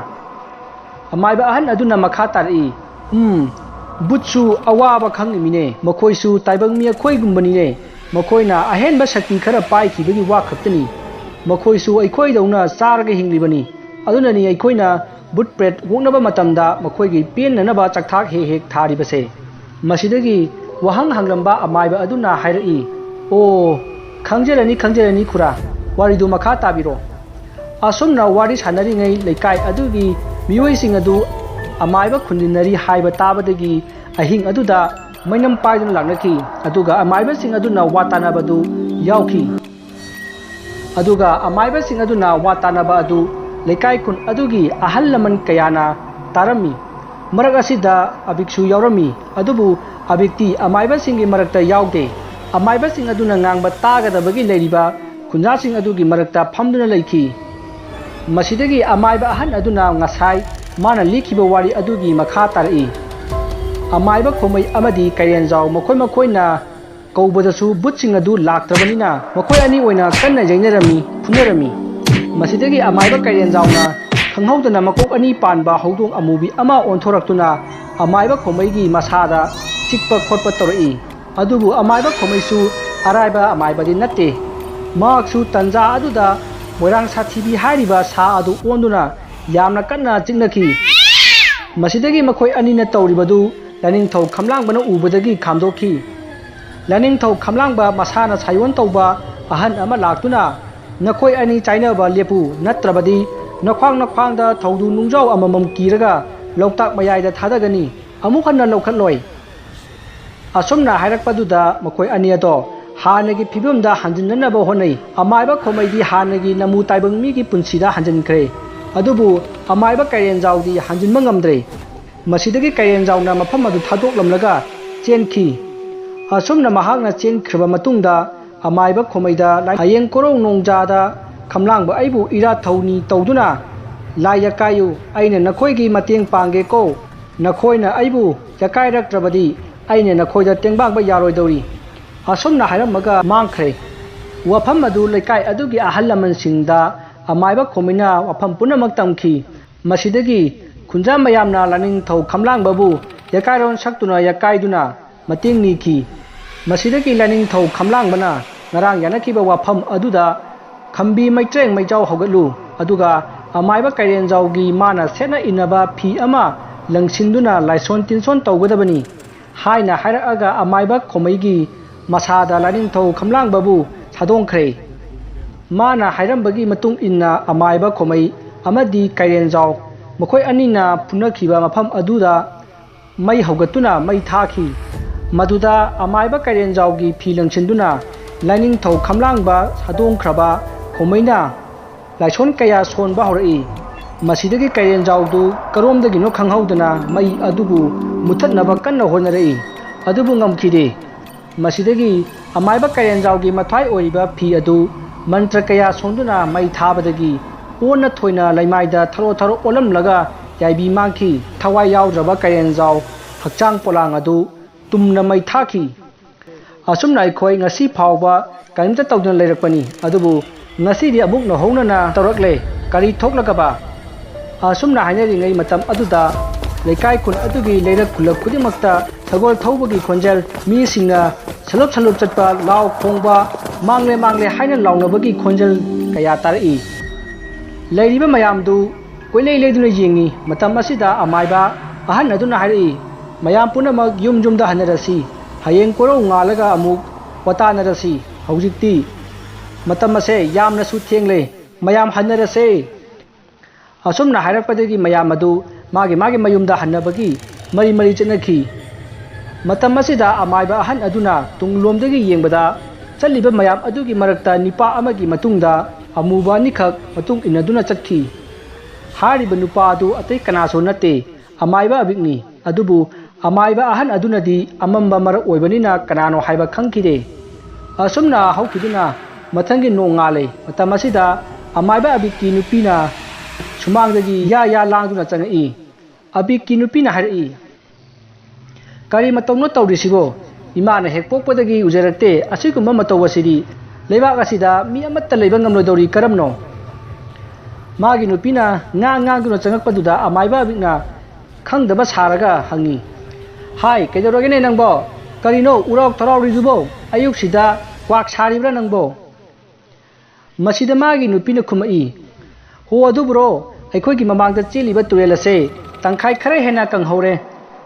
ꯑꯃꯥꯏꯕ ꯑꯍꯟ ꯑꯗꯨꯅ ꯃꯈꯥ ꯇꯥꯔꯛꯏ, "ꯎꯝ, ꯕꯨꯠꯁꯨ ꯑꯋꯥꯕ ꯈꯪꯂꯤꯃꯤꯅꯦ꯫ ꯃꯈꯣꯏꯁꯨ ꯇꯥꯏꯕꯪ ꯃꯤ ꯑꯩꯈꯣꯏꯒꯨꯝꯕꯅꯤꯅꯦ꯫ ꯃꯈꯣꯏꯅ ꯑꯍꯦꯟꯕ ꯁꯛꯇꯤ ꯈꯔ ꯄꯥꯏꯈꯤꯕꯒꯤ ꯋꯥ ꯈꯛꯇꯅꯤ꯫ ꯃꯈꯣꯏꯁꯨ ꯑꯩꯈꯣꯏꯗꯧꯅ ꯆꯥꯔꯒ ꯍꯤꯡꯂꯤꯕꯅꯤ꯫ ꯑꯗꯨꯅꯅꯤ ꯑꯩꯈꯣꯏꯅ ꯕꯨꯠ ꯄ꯭ꯔꯦꯠ ꯑꯣꯛꯅꯕ ꯃꯇꯝꯗ ꯃꯈꯣꯏꯒꯤ ꯄꯦꯟꯅꯅꯕ ꯆꯥꯛꯊꯥꯛ ꯍꯦꯛ ꯍꯦꯛ ꯊꯥꯔꯤꯕꯁꯦ꯫" ꯃꯁꯤꯗꯒꯤ ꯋꯥꯍꯪ ꯍꯪꯂꯝꯕ ꯑꯃꯥꯏꯕ ꯑꯗꯨꯅ ꯍꯥꯏꯔꯛꯏ, "ꯑꯣ, ꯈꯪꯖꯔꯅꯤ, ꯈꯪꯖꯔꯅꯤ ꯈꯨꯔꯥ, ꯋꯥꯔꯤꯗꯨ ꯃꯈꯥ ꯇꯥꯕꯤꯔꯣ꯫" ꯑꯁꯨꯝꯅ ꯋꯥꯔꯤ ꯁꯥꯟꯅꯔꯤꯉꯩ ꯂꯩꯀꯥꯏ ꯑꯗꯨꯒꯤ ꯃꯤꯑꯣꯏꯁꯤꯡ ꯑꯗꯨ ꯑꯃꯥꯏꯕ ꯈꯨꯟꯗꯤꯟꯅꯔꯤ ꯍꯥꯏꯕ ꯇꯥꯕꯗꯒꯤ ꯑꯍꯤꯡ ꯑꯗꯨꯗ ꯃꯩꯅꯝ ꯄꯥꯏꯗꯨꯅ ꯂꯥꯛꯅꯈꯤ꯫ ꯑꯗꯨꯒ ꯑꯃꯥꯏꯕꯁꯤꯡ ꯑꯗꯨꯅ ꯋꯥ ꯇꯥꯅꯕꯗꯨ ꯌꯥꯎꯈꯤ꯫ ꯑꯗꯨꯒ ꯑꯃꯥꯏꯕꯁꯤꯡ ꯑꯗꯨꯅ ꯋꯥ ꯇꯥꯅꯕ ꯑꯗꯨ ꯂꯩꯀꯥꯏ ꯈꯨꯟ ꯑꯗꯨꯒꯤ ꯑꯍꯜ ꯂꯃꯟ ꯀꯌꯥꯅ ꯇꯥꯔꯝꯃꯤ꯫ ꯃꯔꯛ ꯑꯁꯤꯗ ꯑꯕꯤꯛꯁꯨ ꯌꯥꯎꯔꯝꯃꯤ, ꯑꯗꯨꯕꯨ ꯑꯕꯤꯛꯇꯤ ꯑꯃꯥꯏꯕꯁꯤꯡꯒꯤ ꯃꯔꯛꯇ ꯌꯥꯎꯗꯦ꯫ ꯑꯃꯥꯏꯕꯁꯤꯡ ꯑꯗꯨꯅ ꯉꯥꯡꯕ ꯇꯥꯒꯗꯕꯒꯤ ꯂꯩꯔꯤꯕ ꯈꯨꯟꯖꯥꯁꯤꯡ ꯑꯗꯨꯒꯤ ꯃꯔꯛꯇ ꯐꯝꯗꯨꯅ ꯂꯩꯈꯤ꯫ ꯃꯁꯤꯗꯒꯤ ꯑꯃꯥꯏꯕ ꯑꯍꯟ ꯑꯗꯨꯅ ꯉꯁꯥꯏ ꯃꯥꯅ ꯂꯤꯈꯤꯕ ꯋꯥꯔꯤ ꯑꯗꯨꯒꯤ ꯃꯈꯥ ꯇꯥꯔꯛꯏ꯫ ꯑꯃꯥꯏꯕ ꯈꯣꯃꯩ ꯑꯃꯗꯤ ꯀꯩꯔꯦꯟꯖꯥꯎ ꯃꯈꯣꯏ ꯃꯈꯣꯏꯅ ꯀꯧꯕꯗꯁꯨ ꯕꯨꯠꯁꯤꯡ ꯑꯗꯨ ꯂꯥꯛꯇ꯭ꯔꯕꯅꯤꯅ ꯃꯈꯣꯏ ꯑꯅꯤ ꯑꯣꯏꯅ ꯀꯟꯅ ꯌꯩꯅꯔꯝꯃꯤ, ꯐꯨꯅꯔꯝꯃꯤ꯫ ꯃꯁꯤꯗꯒꯤ ꯑꯃꯥꯏꯕ ꯀꯩꯔꯦꯟꯖꯥꯎꯅ ꯈꯪꯍꯧꯗꯅ ꯃꯀꯣꯛ ꯑꯅꯤ ꯄꯥꯟꯕ ꯍꯧꯗꯣꯡ ꯑꯃꯨꯕꯤ ꯑꯃ ꯑꯣꯟꯊꯣꯔꯛꯇꯨꯅ ꯑꯃꯥꯏꯕ ꯈꯣꯃꯩꯒꯤ ꯃꯁꯥꯗ ꯆꯤꯛꯄ ꯈꯣꯠꯄ ꯇꯧꯔꯛꯏ꯫ ꯑꯗꯨꯕꯨ ꯑꯃꯥꯏꯕ ꯈꯣꯃꯩꯁꯨ ꯑꯔꯥꯏꯕ ꯑꯃꯥꯏꯕꯗꯤ ꯅꯠꯇꯦ꯫ ꯃꯍꯥꯛꯁꯨ ꯇꯟꯖꯥ ꯑꯗꯨꯗ ꯃꯣꯏꯔꯥꯡ ꯁꯥꯊꯤꯕꯤ ꯍꯥꯏꯔꯤꯕ ꯁꯥ ꯑꯗꯨ ꯑꯣꯟꯗꯨꯅ ꯌꯥꯝꯅ ꯀꯟꯅ ꯆꯤꯛꯅꯈꯤ꯫ ꯃꯁꯤꯗꯒꯤ ꯃꯈꯣꯏ ꯑꯅꯤꯅ ꯇꯧꯔꯤꯕꯗꯨ ꯂꯥꯏꯅꯤꯡꯊꯧ ꯈꯝꯂꯥꯡꯕꯅ ꯎꯕꯗꯒꯤ ꯈꯥꯝꯗꯣꯛꯈꯤ꯫ ꯂꯥꯏꯅꯤꯡꯊꯧ ꯈꯝꯂꯥꯡꯕ ꯃꯁꯥꯅ ꯁꯥꯌꯣꯟ ꯇꯧꯕ ꯑꯍꯟ ꯑꯃ ꯂꯥꯛꯇꯨꯅ ꯅꯈꯣꯏ ꯑꯅꯤ ꯆꯥꯏꯅꯕ ꯂꯦꯞꯄꯨ, ꯅꯠꯇ꯭ꯔꯕꯗꯤ ꯅꯈ꯭ꯋꯥꯡ ꯅꯈ꯭ꯋꯥꯡꯗ ꯊꯧꯗꯨ ꯅꯨꯡꯖꯥꯎ ꯑꯃꯃꯝ ꯀꯤꯔꯒ ꯂꯣꯛꯇꯥꯛ ꯃꯌꯥꯏꯗ ꯊꯥꯗꯒꯅꯤ, ꯑꯃꯨꯛ ꯍꯟꯅ ꯂꯧꯈꯠꯂꯣꯏ꯫ ꯑꯁꯨꯝꯅ ꯍꯥꯏꯔꯛꯄꯗꯨꯗ ꯃꯈꯣꯏ ꯑꯅꯤ ꯑꯗꯣ ꯍꯥꯟꯅꯒꯤ ꯐꯤꯕꯝꯗ ꯍꯟꯖꯤꯟꯅꯅꯕ ꯍꯣꯠꯅꯩ꯫ ꯑꯃꯥꯏꯕ ꯈꯣꯃꯩꯗꯤ ꯍꯥꯟꯅꯒꯤ ꯅꯃꯨ ꯇꯥꯏꯕꯪ ꯃꯤꯒꯤ ꯄꯨꯟꯁꯤꯗ ꯍꯟꯖꯤꯟꯈ꯭ꯔꯦ꯫ ꯑꯗꯨꯕꯨ ꯑꯃꯥꯏꯕ ꯀꯩꯔꯦꯟꯖꯥꯎꯗꯤ ꯍꯟꯖꯤꯟꯕ ꯉꯝꯗ꯭ꯔꯦ꯫ ꯃꯁꯤꯗꯒꯤ ꯀꯩꯔꯦꯟꯖꯥꯎꯅ ꯃꯐꯝ ꯑꯗꯨ ꯊꯥꯗꯣꯛꯂꯝꯂꯒ ꯆꯦꯟꯈꯤ꯫ ꯑꯁꯨꯝꯅ ꯃꯍꯥꯛꯅ ꯆꯦꯟꯈ꯭ꯔꯕ ꯃꯇꯨꯡꯗ ꯑꯃꯥꯏꯕ ꯈꯣꯃꯩꯗ ꯍꯌꯦꯡ ꯀꯣꯔꯧ ꯅꯣꯡꯖꯥꯗ ꯈꯝꯂꯥꯡꯕ ꯑꯩꯕꯨ ꯏꯔꯥꯠ ꯊꯧꯅꯤ ꯇꯧꯗꯨꯅ ꯂꯥꯏ ꯌꯥꯀꯥꯏꯌꯨ, ꯑꯩꯅ ꯅꯈꯣꯏꯒꯤ ꯃꯇꯦꯡ ꯄꯥꯡꯒꯦꯀꯣ꯫ ꯅꯈꯣꯏꯅ ꯑꯩꯕꯨ ꯌꯥꯀꯥꯏꯔꯛꯇ꯭ꯔꯕꯗꯤ ꯑꯩꯅ ꯅꯈꯣꯏꯗ ꯇꯦꯡꯕꯥꯡꯕ ꯌꯥꯔꯣꯏꯗꯧꯔꯤ꯫ ꯑꯁꯨꯝꯅ ꯍꯥꯏꯔꯝꯃꯒ ꯃꯥꯡꯈ꯭ꯔꯦ꯫ ꯋꯥꯐꯝ ꯑꯗꯨ ꯂꯩꯀꯥꯏ ꯑꯗꯨꯒꯤ ꯑꯍꯜ ꯂꯃꯟꯁꯤꯡꯗ ꯑꯃꯥꯏꯕ ꯈꯣꯃꯩꯅ ꯋꯥꯐꯝ ꯄꯨꯝꯅꯃꯛ ꯇꯝꯈꯤ꯫ ꯃꯁꯤꯗꯒꯤ ꯈꯨꯟꯖꯥ ꯃꯌꯥꯝꯅ ꯂꯥꯏꯅꯤꯡꯊꯧ ꯈꯝꯂꯥꯡꯕꯕꯨ ꯌꯥꯀꯥꯏꯔꯣꯟ ꯁꯛꯇꯨꯅ ꯌꯥꯀꯥꯏꯗꯨꯅ ꯃꯇꯦꯡ ꯅꯤꯈꯤ꯫ ꯃꯁꯤꯗꯒꯤ ꯂꯥꯏꯅꯤꯡꯊꯧ ꯈꯝꯂꯥꯡꯕꯅ ꯉꯔꯥꯡ ꯌꯥꯅꯈꯤꯕ ꯋꯥꯐꯝ ꯑꯗꯨꯗ ꯈꯝꯕꯤ ꯃꯩꯇ꯭ꯔꯦꯡ ꯃꯩꯖꯥꯎ ꯍꯧꯒꯠꯂꯨ, ꯑꯗꯨꯒ ꯑꯃꯥꯏꯕ ꯀꯩꯔꯦꯟꯖꯥꯎꯒꯤ ꯃꯥꯅ ꯁꯦꯠꯅ ꯏꯟꯅꯕ ꯐꯤ ꯑꯃ ꯂꯪꯁꯤꯟꯗꯨꯅ ꯂꯥꯏꯁꯣꯟ ꯇꯤꯟꯁꯣꯟ ꯇꯧꯒꯗꯕꯅꯤ ꯍꯥꯏꯅ ꯍꯥꯏꯔꯛꯑꯒ ꯑꯃꯥꯏꯕ ꯈꯣꯃꯩꯒꯤ ꯃꯁꯥꯗ ꯂꯥꯏꯅꯤꯡꯊꯧ ꯈꯝꯂꯥꯡꯕꯕꯨ ꯁꯥꯗꯣꯡꯈ꯭ꯔꯦ꯫ ꯃꯥꯅ ꯍꯥꯏꯔꯝꯕꯒꯤ ꯃꯇꯨꯡ ꯏꯟꯅ ꯑꯃꯥꯏꯕ ꯈꯣꯃꯩ ꯑꯃꯗꯤ ꯀꯩꯔꯦꯟꯖꯥꯎ ꯃꯈꯣꯏ ꯑꯅꯤꯅ ꯐꯨꯅꯈꯤꯕ ꯃꯐꯝ ꯑꯗꯨꯗ ꯃꯩ ꯍꯧꯒꯠꯇꯨꯅ ꯃꯩ ꯊꯥꯈꯤ꯫ ꯃꯗꯨꯗ ꯑꯃꯥꯏꯕ ꯀꯩꯔꯦꯟꯖꯥꯎꯒꯤ ꯐꯤ ꯂꯪꯁꯤꯟꯗꯨꯅ ꯂꯥꯏꯅꯤꯡꯊꯧ ꯈꯝꯂꯥꯡꯕ ꯁꯥꯗꯣꯡꯈ꯭ꯔꯕ ꯈꯣꯃꯩꯅ ꯂꯥꯏꯁꯣꯟ ꯀꯌꯥ ꯁꯣꯟꯕ ꯍꯧꯔꯛꯏ꯫ ꯃꯁꯤꯗꯒꯤ ꯀꯩꯔꯦꯟꯖꯥꯎꯗꯨ ꯀꯔꯣꯝꯗꯒꯤꯅꯣ ꯈꯪꯍꯧꯗꯅ ꯃꯩ ꯑꯗꯨꯕꯨ ꯃꯨꯊꯠꯅꯕ ꯀꯟꯅ ꯍꯣꯠꯅꯔꯛꯏ, ꯑꯗꯨꯕꯨ ꯉꯝꯈꯤꯗꯦ꯫ ꯃꯁꯤꯗꯒꯤ ꯑꯃꯥꯏꯕ ꯀꯩꯔꯦꯟꯖꯥꯎꯒꯤ ꯃꯊ꯭ꯋꯥꯏ ꯑꯣꯏꯔꯤꯕ ꯐꯤ ꯑꯗꯨ ꯃꯟꯇ꯭ꯔ ꯀꯌꯥ ꯁꯣꯟꯗꯨꯅ ꯃꯩ ꯊꯥꯕꯗꯒꯤ ꯑꯣꯟꯅ ꯊꯣꯏꯅ ꯂꯩꯃꯥꯏꯗ ꯊꯔꯣ ꯊꯔꯣ ꯑꯣꯜꯂꯝꯂꯒ ꯌꯥꯏꯕꯤ ꯃꯥꯡꯈꯤ꯫ ꯊꯋꯥꯏ ꯌꯥꯎꯗ꯭ꯔꯕ ꯀꯩꯔꯦꯟꯖꯥꯎ ꯍꯛꯆꯥꯡ ꯄꯣꯂꯥꯡ ꯑꯗꯨ ꯇꯨꯝꯅ ꯃꯩ ꯊꯥꯈꯤ꯫ ꯑꯁꯨꯝꯅ ꯑꯩꯈꯣꯏ ꯉꯁꯤ ꯐꯥꯎꯕ ꯀꯔꯤꯝꯇ ꯇꯧꯗꯅ ꯂꯩꯔꯛꯄꯅꯤ꯫ ꯑꯗꯨꯕꯨ ꯉꯁꯤꯗꯤ ꯑꯃꯨꯛ ꯅꯧꯍꯧꯅꯅ ꯇꯧꯔꯛꯂꯦ꯫ ꯀꯔꯤ ꯊꯣꯛꯂꯒꯕ? ꯑꯁꯨꯝꯅ ꯍꯥꯏꯅꯔꯤꯉꯩ ꯃꯇꯝ ꯑꯗꯨꯗ ꯂꯩꯀꯥꯏ ꯈꯨꯟ ꯑꯗꯨꯒꯤ ꯂꯩꯔꯛ ꯈꯨꯜꯂꯛ ꯈꯨꯗꯤꯡꯃꯛꯇ ꯁꯒꯣꯜ ꯊꯧꯕꯒꯤ ꯈꯣꯟꯖꯦꯜ, ꯃꯤꯁꯤꯡꯅ ꯁꯂꯨꯞ ꯁꯂꯨꯞ ꯆꯠꯄ, ꯂꯥꯎ ꯈꯣꯡꯕ, "ꯃꯥꯡꯂꯦ, ꯃꯥꯡꯂꯦ" ꯍꯥꯏꯅ ꯂꯥꯎꯅꯕꯒꯤ ꯈꯣꯟꯖꯦꯜ ꯀꯌꯥ ꯇꯥꯔꯛꯏ꯫ ꯂꯩꯔꯤꯕ ꯃꯌꯥꯝꯗꯨ ꯀꯣꯏꯂꯩ ꯂꯩꯗꯨꯅ ꯌꯦꯡꯉꯤ꯫ ꯃꯇꯝ ꯑꯁꯤꯗ ꯑꯃꯥꯏꯕ ꯑꯍꯟ ꯑꯗꯨꯅ ꯍꯥꯏꯔꯛꯏ, "ꯃꯌꯥꯝ ꯄꯨꯝꯅꯃꯛ ꯌꯨꯝ ꯌꯨꯝꯗ ꯍꯟꯅꯔꯁꯤ꯫ ꯍꯌꯦꯡ ꯀꯣꯔꯧ ꯉꯥꯜꯂꯒ ꯑꯃꯨꯛ ꯋꯥꯇꯥꯅꯔꯁꯤ꯫ ꯍꯧꯖꯤꯛꯇꯤ ꯃꯇꯝ ꯑꯁꯦ ꯌꯥꯝꯅꯁꯨ ꯊꯦꯡꯂꯦ, ꯃꯌꯥꯝ ꯍꯟꯅꯔꯁꯦ꯫ ꯑꯁꯨꯝꯅ ꯍꯥꯏꯔꯛꯄꯗꯒꯤ ꯃꯌꯥꯝ ꯑꯗꯨ ꯃꯥꯒꯤ ꯃꯥꯒꯤ ꯃꯌꯨꯝꯗ ꯍꯟꯅꯕꯒꯤ ꯃꯔꯤ ꯃꯔꯤ ꯆꯠꯅꯈꯤ꯫ ꯃꯇꯝ ꯑꯁꯤꯗ ꯑꯃꯥꯏꯕ ꯑꯍꯟ ꯑꯗꯨꯅ ꯇꯨꯡꯂꯣꯝꯗꯒꯤ ꯌꯦꯡꯕꯗ ꯆꯠꯂꯤꯕ ꯃꯌꯥꯝ ꯑꯗꯨꯒꯤ ꯃꯔꯛꯇ ꯅꯤꯄꯥ ꯑꯃꯒꯤ ꯃꯇꯨꯡꯗ ꯑꯃꯨꯕ ꯑꯅꯤꯈꯛ ꯃꯇꯨꯡ ꯏꯟꯅꯗꯨꯅ ꯆꯠꯈꯤ꯫ ꯍꯥꯏꯔꯤꯕ ꯅꯨꯄꯥ ꯑꯗꯨ ꯑꯇꯩ ꯀꯅꯥꯁꯨ ꯅꯠꯇꯦ, ꯑꯃꯥꯏꯕ ꯑꯕꯤꯛꯅꯤ꯫ ꯑꯗꯨꯕꯨ ꯑꯃꯥꯏꯕ ꯑꯍꯟ ꯑꯗꯨꯅꯗꯤ ꯑꯃꯝꯕ ꯃꯔꯛ ꯑꯣꯏꯕꯅꯤꯅ ꯀꯅꯥꯅꯣ ꯍꯥꯏꯕ ꯈꯪꯈꯤꯗꯦ꯫ ꯑꯁꯨꯝꯅ ꯍꯧꯈꯤꯗꯨꯅ ꯃꯊꯪꯒꯤ ꯅꯣꯡ ꯉꯥꯜꯂꯦ꯫ ꯃꯇꯝ ꯑꯁꯤꯗ ꯑꯃꯥꯏꯕ ꯑꯕꯤꯛꯀꯤ ꯅꯨꯄꯤꯅ ꯁꯨꯃꯥꯡꯗꯒꯤ ꯌꯥ ꯌꯥ ꯂꯥꯡꯗꯨꯅ ꯆꯪꯉꯛꯏ꯫ ꯑꯕꯤꯛꯀꯤ ꯅꯨꯄꯤꯅ ꯍꯥꯏꯔꯛꯏ, "ꯀꯔꯤ ꯃꯇꯧꯅꯣ ꯇꯧꯔꯤꯁꯤꯕꯣ? ꯏꯃꯥꯅ ꯍꯦꯛ ꯄꯣꯛꯄꯗꯒꯤ ꯎꯖꯔꯛꯇꯦ ꯑꯁꯤꯒꯨꯝꯕ ꯃꯇꯧ ꯑꯁꯤꯗꯤ꯫ ꯂꯩꯕꯥꯛ ꯑꯁꯤꯗ ꯃꯤ ꯑꯃꯠꯇ ꯂꯩꯕ ꯉꯝꯂꯣꯏꯗꯧꯔꯤ ꯀꯔꯝꯅꯣ?" ꯃꯥꯒꯤ ꯅꯨꯄꯤꯅ ꯉꯥꯡ ꯉꯥꯡꯗꯨꯅ ꯆꯪꯉꯛꯄꯗꯨꯗ ꯑꯃꯥꯏꯕ ꯑꯕꯤꯛꯅ ꯈꯪꯗꯕ ꯁꯥꯔꯒ ꯍꯪꯉꯤ, "ꯍꯥꯏ, ꯀꯩꯗꯧꯔꯒꯦꯅꯦ ꯅꯪꯕꯣ? ꯀꯔꯤꯅꯣ ꯎꯔꯥꯎ ꯊꯔꯥꯎꯔꯤꯗꯨꯕꯣ? ꯑꯌꯨꯛꯁꯤꯗ ꯀ꯭ꯋꯥꯛ ꯁꯥꯔꯤꯕ꯭ꯔꯥ ꯅꯪꯕꯣ?" ꯃꯁꯤꯗ ꯃꯥꯒꯤ ꯅꯨꯄꯤꯅ ꯈꯨꯝꯃꯛꯏ, "ꯍꯣ ꯑꯗꯨꯕꯨꯔꯣ, ꯑꯩꯈꯣꯏꯒꯤ ꯃꯃꯥꯡꯗ ꯆꯦꯜꯂꯤꯕ ꯇꯨꯔꯦꯜ ꯑꯁꯦ ꯇꯪꯈꯥꯏ ꯈꯔ ꯍꯦꯟꯅ ꯀꯪꯍꯧꯔꯦ꯫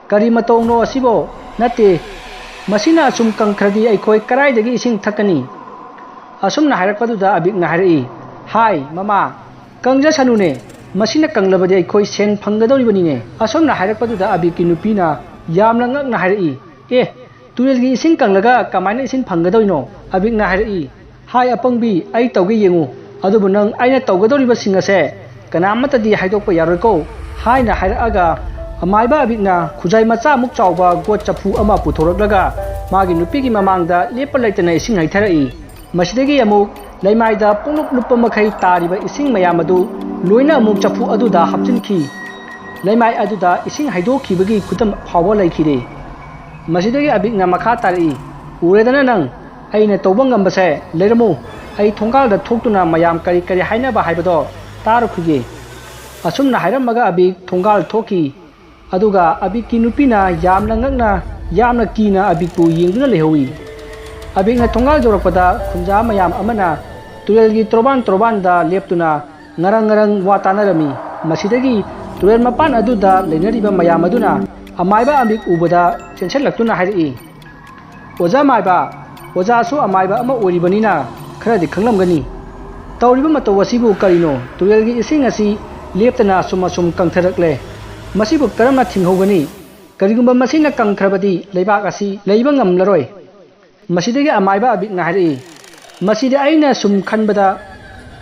ꯀꯔꯤ ꯃꯇꯧꯅꯣ ꯑꯁꯤꯕꯣ? ꯅꯠꯇꯦ, ꯃꯁꯤꯅ ꯑꯁꯨꯝ ꯀꯪꯈ꯭ꯔꯗꯤ ꯑꯩꯈꯣꯏ ꯀꯗꯥꯏꯗꯒꯤ ꯏꯁꯤꯡ ꯊꯛꯀꯅꯤ?" ꯑꯁꯨꯝꯅ ꯍꯥꯏꯔꯛꯄꯗꯨꯗ ꯑꯕꯤꯛꯅ ꯍꯥꯏꯔꯛꯏ, "ꯍꯥꯏ, ꯃꯃꯥ, ꯀꯪꯖꯁꯅꯨꯅꯦ, ꯃꯁꯤꯅ ꯀꯪꯂꯕꯗꯤ ꯑꯩꯈꯣꯏ ꯁꯦꯟ ꯐꯪꯒꯗꯧꯔꯤꯕꯅꯤꯅꯦ꯫" ꯑꯁꯨꯝꯅ ꯍꯥꯏꯔꯛꯄꯗꯨꯗ ꯑꯕꯤꯛꯀꯤ ꯅꯨꯄꯤꯅ ꯌꯥꯝꯅ ꯉꯛꯅ ꯍꯥꯏꯔꯛꯏ, "ꯑꯦ, ꯇꯨꯔꯦꯜꯒꯤ ꯏꯁꯤꯡ ꯀꯪꯂꯒ ꯀꯃꯥꯏꯅ ꯏꯁꯤꯡ ꯐꯪꯒꯗꯧꯔꯤꯅꯣ?" ꯑꯕꯤꯛꯅ ꯍꯥꯏꯔꯛꯏ, "ꯍꯥꯏ ꯑꯄꯪꯕꯤ, ꯑꯩ ꯇꯧꯒꯦ ꯌꯦꯡꯉꯨ, ꯑꯗꯨꯕꯨ ꯅꯪ ꯑꯩꯅ ꯇꯧꯒꯗꯧꯔꯤꯕꯁꯤꯡ ꯑꯁꯦ ꯀꯅꯥꯃꯠꯇꯗꯤ ꯍꯥꯏꯗꯣꯛꯄ ꯌꯥꯔꯣꯏꯀꯣ," ꯍꯥꯏꯅ ꯍꯥꯏꯔꯛꯑꯒ ꯑꯃꯥꯏꯕ ꯑꯕꯤꯛꯅ ꯈꯨꯖꯥꯏ ꯃꯆꯥꯃꯨꯛ ꯆꯥꯎꯕ ꯒꯣꯠ ꯆꯐꯨ ꯑꯃ ꯄꯨꯊꯣꯔꯛꯂꯒ ꯃꯥꯒꯤ ꯅꯨꯄꯤꯒꯤ ꯃꯃꯥꯡꯗ ꯂꯦꯞꯄ ꯂꯩꯇꯅ ꯏꯁꯤꯡ ꯍꯩꯊꯔꯛꯏ꯫ ꯃꯁꯤꯗꯒꯤ ꯑꯃꯨꯛ ꯂꯩꯃꯥꯏꯗ ꯄꯨꯡꯂꯨꯞ ꯂꯨꯞꯄ ꯃꯈꯩ ꯇꯥꯔꯤꯕ ꯏꯁꯤꯡ ꯃꯌꯥꯝ ꯑꯗꯨ ꯂꯣꯏꯅ ꯑꯃꯨꯛ ꯆꯐꯨ ꯑꯗꯨꯗ ꯍꯥꯞꯆꯤꯟꯈꯤ꯫ ꯂꯩꯃꯥꯏ ꯑꯗꯨꯗ ꯏꯁꯤꯡ ꯍꯩꯗꯣꯛꯈꯤꯕꯒꯤ ꯈꯨꯗꯝ ꯐꯥꯎꯕ ꯂꯩꯈꯤꯗꯦ꯫ ꯃꯁꯤꯗꯒꯤ ꯑꯕꯤꯛꯅ ꯃꯈꯥ ꯇꯥꯔꯛꯏ, "ꯎꯔꯦꯗꯅ ꯅꯪ, ꯑꯩꯅ ꯇꯧꯕ ꯉꯝꯕꯁꯦ꯫ ꯂꯩꯔꯝꯃꯨ, ꯑꯩ ꯊꯣꯡꯒꯥꯜꯗ ꯊꯣꯛꯇꯨꯅ ꯃꯌꯥꯝ ꯀꯔꯤ ꯀꯔꯤ ꯍꯥꯏꯅꯕ ꯍꯥꯏꯕꯗꯣ ꯇꯥꯔꯨꯈꯤꯒꯦ꯫" ꯑꯁꯨꯝꯅ ꯍꯥꯏꯔꯝꯃꯒ ꯑꯕꯤꯛ ꯊꯣꯡꯒꯥꯜ ꯊꯣꯛꯈꯤ꯫ ꯑꯗꯨꯒ ꯑꯕꯤꯛꯀꯤ ꯅꯨꯄꯤꯅ ꯌꯥꯝꯅ ꯉꯛꯅ, ꯌꯥꯝꯅ ꯀꯤꯅ ꯑꯕꯤꯛꯄꯨ ꯌꯦꯡꯗꯨꯅ ꯂꯩꯍꯧꯏ꯫ ꯑꯕꯤꯛꯅ ꯊꯣꯡꯒꯥꯜ ꯌꯧꯔꯛꯄꯗ ꯈꯨꯟꯖꯥ ꯃꯌꯥꯝ ꯑꯃꯅ ꯇꯨꯔꯦꯜꯒꯤ ꯇꯣꯔꯕꯥꯟ ꯇꯣꯔꯕꯥꯟꯗ ꯂꯦꯞꯇꯨꯅ ꯉꯔꯪ ꯉꯔꯪ ꯋꯥ ꯇꯥꯅꯔꯝꯃꯤ꯫ ꯃꯁꯤꯗꯒꯤ ꯇꯨꯔꯦꯜ ꯃꯄꯥꯟ ꯑꯗꯨꯗ ꯂꯩꯅꯔꯤꯕ ꯃꯌꯥꯝ ꯑꯗꯨꯅ ꯑꯃꯥꯏꯕ ꯑꯕꯤꯛ ꯎꯕꯗ ꯆꯦꯟꯁꯤꯜꯂꯛꯇꯨꯅ ꯍꯥꯏꯔꯛꯏ, "ꯑꯣꯖꯥ ꯃꯥꯏꯕ, ꯑꯣꯖꯥꯁꯨ ꯑꯃꯥꯏꯕ ꯑꯃ ꯑꯣꯏꯔꯤꯕꯅꯤꯅ ꯈꯔꯗꯤ ꯈꯪꯂꯝꯒꯅꯤ꯫ ꯇꯧꯔꯤꯕ ꯃꯇꯧ ꯑꯁꯤꯕꯨ ꯀꯔꯤꯅꯣ? ꯇꯨꯔꯦꯜꯒꯤ ꯏꯁꯤꯡ ꯑꯁꯤ ꯂꯦꯞꯇꯅ ꯑꯁꯨꯝ ꯑꯁꯨꯝ ꯀꯪꯊꯔꯛꯂꯦ꯫ ꯃꯁꯤꯕꯨ ꯀꯔꯝꯅ ꯊꯤꯡꯍꯧꯒꯅꯤ? ꯀꯔꯤꯒꯨꯝꯕ ꯃꯁꯤꯅ ꯀꯪꯈ꯭ꯔꯕꯗꯤ ꯂꯩꯕꯥꯛ ꯑꯁꯤ ꯂꯩꯕ ꯉꯝꯂꯔꯣꯏ꯫ ꯃꯁꯤꯗꯒꯤ ꯑꯃꯥꯏꯕ ꯑꯕꯤꯛꯅ ꯍꯥꯏꯔꯛꯏ, "ꯃꯁꯤꯗꯤ ꯑꯩꯅ ꯁꯨꯝ ꯈꯟꯕꯗ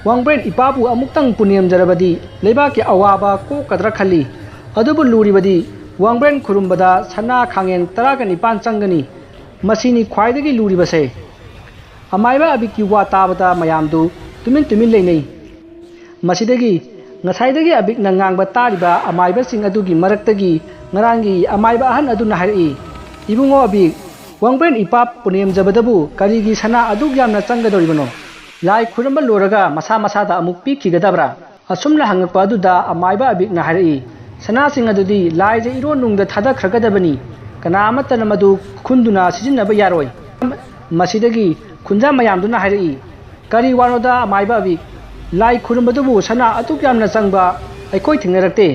ꯋꯥꯡꯕ꯭ꯔꯦꯟ ꯏꯄꯥꯕꯨ ꯑꯃꯨꯛꯇꯪ ꯄꯨꯅꯦꯝꯖꯔꯕꯗꯤ ꯂꯩꯕꯥꯛꯀꯤ ꯑꯋꯥꯕ ꯀꯣꯛꯀꯗ꯭ꯔꯥ ꯈꯜꯂꯤ꯫ ꯑꯗꯨꯕꯨ ꯂꯨꯔꯤꯕꯗꯤ ꯋꯥꯡꯕ꯭ꯔꯦꯟ ꯈꯨꯔꯨꯝꯕꯗ ꯁꯅꯥ ꯈꯥꯡꯉꯦꯟ ꯇꯔꯥꯒ ꯅꯤꯄꯥꯟ ꯆꯪꯒꯅꯤ꯫ ꯃꯁꯤꯅꯤ ꯈ꯭ꯋꯥꯏꯗꯒꯤ ꯂꯨꯔꯤꯕꯁꯦ꯫" ꯑꯃꯥꯏꯕ ꯑꯕꯤꯛꯀꯤ ꯋꯥ ꯇꯥꯕꯗ ꯃꯌꯥꯝꯗꯨ ꯇꯨꯃꯤꯟ ꯇꯨꯃꯤꯟ ꯂꯩꯅꯩ꯫ ꯃꯁꯤꯗꯒꯤ ꯉꯁꯥꯏꯗꯒꯤ ꯑꯕꯤꯛꯅ ꯉꯥꯡꯕ ꯇꯥꯔꯤꯕ ꯑꯃꯥꯏꯕꯁꯤꯡ ꯑꯗꯨꯒꯤ ꯃꯔꯛꯇꯒꯤ ꯉꯔꯥꯡꯒꯤ ꯑꯃꯥꯏꯕ ꯑꯍꯟ ꯑꯗꯨꯅ ꯍꯥꯏꯔꯛꯏ, "ꯏꯕꯨꯡꯉꯣ ꯑꯕꯤꯛ, ꯋꯥꯡꯕ꯭ꯔꯦꯟ ꯏꯄꯥ ꯄꯨꯅꯦꯝꯖꯕꯗꯕꯨ ꯀꯔꯤꯒꯤ ꯁꯅꯥ ꯑꯗꯨꯛ ꯌꯥꯝꯅ ꯆꯪꯒꯗꯧꯔꯤꯕꯅꯣ? ꯂꯥꯏ ꯈꯨꯔꯝꯕ ꯂꯣꯏꯔꯒ ꯃꯁꯥ ꯃꯁꯥꯗ ꯑꯃꯨꯛ ꯄꯤꯈꯤꯒꯗꯕ꯭ꯔꯥ?" ꯑꯁꯨꯝꯅ ꯍꯪꯉꯛꯄ ꯑꯗꯨꯗ ꯑꯃꯥꯏꯕ ꯑꯕꯤꯛꯅ ꯍꯥꯏꯔꯛꯏ, "ꯁꯅꯥꯁꯤꯡ ꯑꯗꯨꯗꯤ ꯂꯥꯏꯖ ꯏꯔꯣꯟ ꯅꯨꯡꯗ ꯊꯥꯗꯈ꯭ꯔꯒꯗꯕꯅꯤ꯫ ꯀꯅꯥ ꯑꯃꯠꯇꯅ ꯃꯗꯨ ꯈꯨꯟꯗꯨꯅ ꯁꯤꯖꯤꯟꯅꯕ ꯌꯥꯔꯣꯏ꯫" ꯃꯁꯤꯗꯒꯤ ꯈꯨꯟꯖꯥ ꯃꯌꯥꯝꯗꯨꯅ ꯍꯥꯏꯔꯛꯏ, "ꯀꯔꯤ ꯋꯥꯅꯣꯗ ꯑꯃꯥꯏꯕ ꯑꯕꯤꯛ? ꯂꯥꯏ ꯈꯨꯔꯨꯝꯕꯗꯨꯕꯨ ꯁꯅꯥ ꯑꯗꯨꯛ ꯌꯥꯝꯅ ꯆꯪꯕ ꯑꯩꯈꯣꯏ ꯊꯦꯡꯅꯔꯛꯇꯦ"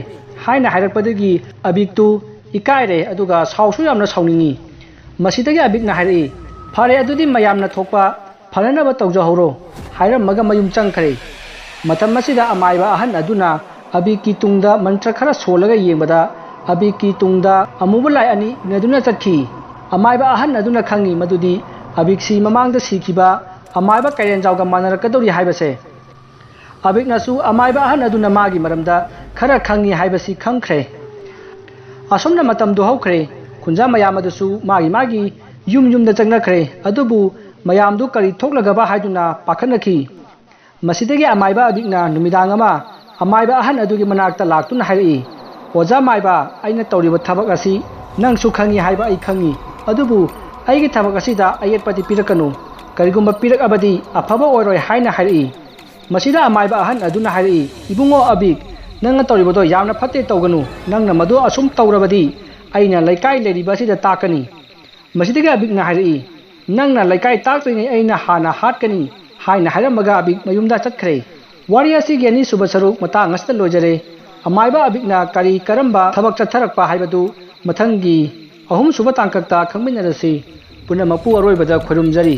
ꯍꯥꯏꯅ ꯍꯥꯏꯔꯛꯄꯗꯒꯤ ꯑꯕꯤꯛꯇꯨ ꯏꯀꯥꯏꯔꯦ, ꯑꯗꯨꯒ ꯁꯥꯎꯁꯨ ꯌꯥꯝꯅ ꯁꯥꯎꯅꯤꯡꯉꯤ꯫ ꯃꯁꯤꯗꯒꯤ ꯑꯕꯤꯛꯅ ꯍꯥꯏꯔꯛꯏ, "ꯐꯔꯦ, ꯑꯗꯨꯗꯤ ꯃꯌꯥꯝꯅ ꯊꯣꯛꯄ ꯐꯅꯅꯕ ꯇꯧꯖꯍꯧꯔꯣ" ꯍꯥꯏꯔꯝꯃꯒ ꯃꯌꯨꯝ ꯆꯪꯈ꯭ꯔꯦ꯫ ꯃꯇꯝ ꯑꯁꯤꯗ ꯑꯃꯥꯏꯕ ꯑꯍꯟ ꯑꯗꯨꯅ ꯑꯕꯤꯛꯀꯤ ꯇꯨꯡꯗ ꯃꯟꯇ꯭ꯔ ꯈꯔ ꯁꯣꯜꯂꯒ ꯌꯦꯡꯕꯗ, ꯑꯕꯤꯛꯀꯤ ꯇꯨꯡꯗ ꯑꯃꯨꯕ ꯂꯥꯏ ꯑꯅꯤ ꯏꯟꯅꯗꯨꯅ ꯆꯠꯈꯤ꯫ ꯑꯃꯥꯏꯕ ꯑꯍꯟ ꯑꯗꯨꯅ ꯈꯪꯉꯤ ꯃꯗꯨꯗꯤ ꯑꯕꯤꯛꯁꯤ ꯃꯃꯥꯡꯗ ꯁꯤꯈꯤꯕ ꯑꯃꯥꯏꯕ ꯀꯥꯏꯔꯦꯟꯖꯥꯎꯒ ꯃꯥꯟꯅꯔꯛꯀꯗꯧꯔꯤ ꯍꯥꯏꯕꯁꯦ꯫ ꯑꯕꯤꯛꯅꯁꯨ ꯑꯃꯥꯏꯕ ꯑꯍꯟ ꯑꯗꯨꯅ ꯃꯥꯒꯤ ꯃꯔꯝꯗ ꯈꯔ ꯈꯪꯉꯤ ꯍꯥꯏꯕꯁꯤ ꯈꯪꯈ꯭ꯔꯦ꯫ ꯑꯁꯨꯝꯅ ꯃꯇꯝꯗꯨ ꯍꯧꯈ꯭ꯔꯦ꯫ ꯈꯨꯟꯖꯥ ꯃꯌꯥꯝ ꯑꯗꯨꯁꯨ ꯃꯥꯒꯤ ꯃꯥꯒꯤ ꯌꯨꯝ ꯌꯨꯝꯗ ꯆꯪꯅꯈ꯭ꯔꯦ꯫ ꯑꯗꯨꯕꯨ ꯃꯌꯥꯝꯗꯨ ꯀꯔꯤ ꯊꯣꯛꯂꯒꯕ ꯍꯥꯏꯗꯨꯅ ꯄꯥꯈꯠꯅꯈꯤ꯫ ꯃꯁꯤꯗꯒꯤ ꯑꯃꯥꯏꯕ ꯑꯕꯤꯛꯅ ꯅꯨꯃꯤꯗꯥꯡ ꯑꯃ ꯑꯃꯥꯏꯕ ꯑꯍꯟ ꯑꯗꯨꯒꯤ ꯃꯅꯥꯛꯇ ꯂꯥꯛꯇꯨꯅ ꯍꯥꯏꯔꯛꯏ, "ꯑꯣꯖꯥ ꯃꯥꯏꯕ, ꯑꯩꯅ ꯇꯧꯔꯤꯕ ꯊꯕꯛ ꯑꯁꯤ ꯅꯪꯁꯨ ꯈꯪꯉꯤ ꯍꯥꯏꯕ ꯑꯩ ꯈꯪꯉꯤ, ꯑꯗꯨꯕꯨ ꯑꯩꯒꯤ ꯊꯕꯛ ꯑꯁꯤꯗ ꯑꯌꯦꯠꯄꯗꯤ ꯄꯤꯔꯛꯀꯅꯨ꯫ ꯀꯔꯤꯒꯨꯝꯕ ꯄꯤꯔꯛꯑꯕꯗꯤ ꯑꯐꯕ ꯑꯣꯏꯔꯣꯏ" ꯍꯥꯏꯅ ꯍꯥꯏꯔꯛꯏ꯫ ꯃꯁꯤꯗ ꯑꯃꯥꯏꯕ ꯑꯍꯟ ꯑꯗꯨꯅ ꯍꯥꯏꯔꯛꯏ, "ꯏꯕꯨꯡꯉꯣ ꯑꯕꯤꯛ, ꯅꯪꯅ ꯇꯧꯔꯤꯕꯗꯣ ꯌꯥꯝꯅ ꯐꯠꯇꯦ, ꯇꯧꯒꯅꯨ꯫ ꯅꯪꯅ ꯃꯗꯨ ꯑꯁꯨꯝ ꯇꯧꯔꯕꯗꯤ ꯑꯩꯅ ꯂꯩꯀꯥꯏ ꯂꯩꯔꯤꯕ ꯑꯁꯤꯗ ꯇꯥꯛꯀꯅꯤ"꯫ ꯃꯁꯤꯗꯒꯤ ꯑꯕꯤꯛꯅ ꯍꯥꯏꯔꯛꯏ, "ꯅꯪꯅ ꯂꯩꯀꯥꯏ ꯇꯥꯛꯇ꯭ꯔꯤꯉꯩ ꯑꯩꯅ ꯍꯥꯟꯅ ꯍꯥꯠꯀꯅꯤ" ꯍꯥꯏꯅ ꯍꯥꯏꯔꯝꯃꯒ ꯑꯕꯤꯛ ꯃꯌꯨꯝꯗ ꯆꯠꯈ꯭ꯔꯦ꯫ ꯋꯥꯔꯤ ꯑꯁꯤꯒꯤ ꯑꯅꯤꯁꯨꯕ ꯁꯔꯨꯛ ꯃꯇꯥꯡ ꯑꯁꯤꯗ ꯂꯣꯏꯖꯔꯦ꯫ ꯑꯃꯥꯏꯕ ꯑꯕꯤꯛꯅ ꯀꯔꯤ ꯀꯔꯝꯕ ꯊꯕꯛ ꯆꯠꯊꯔꯛꯄ ꯍꯥꯏꯕꯗꯨ ꯃꯊꯪꯒꯤ ꯑꯍꯨꯝꯁꯨꯕ ꯇꯥꯡꯀꯛꯇ ꯈꯪꯃꯤꯟꯅꯔꯁꯤ꯫ ꯄꯨꯝꯅꯃꯛꯄꯨ ꯑꯔꯣꯏꯕꯗ ꯈꯨꯔꯨꯝꯖꯔꯤ꯫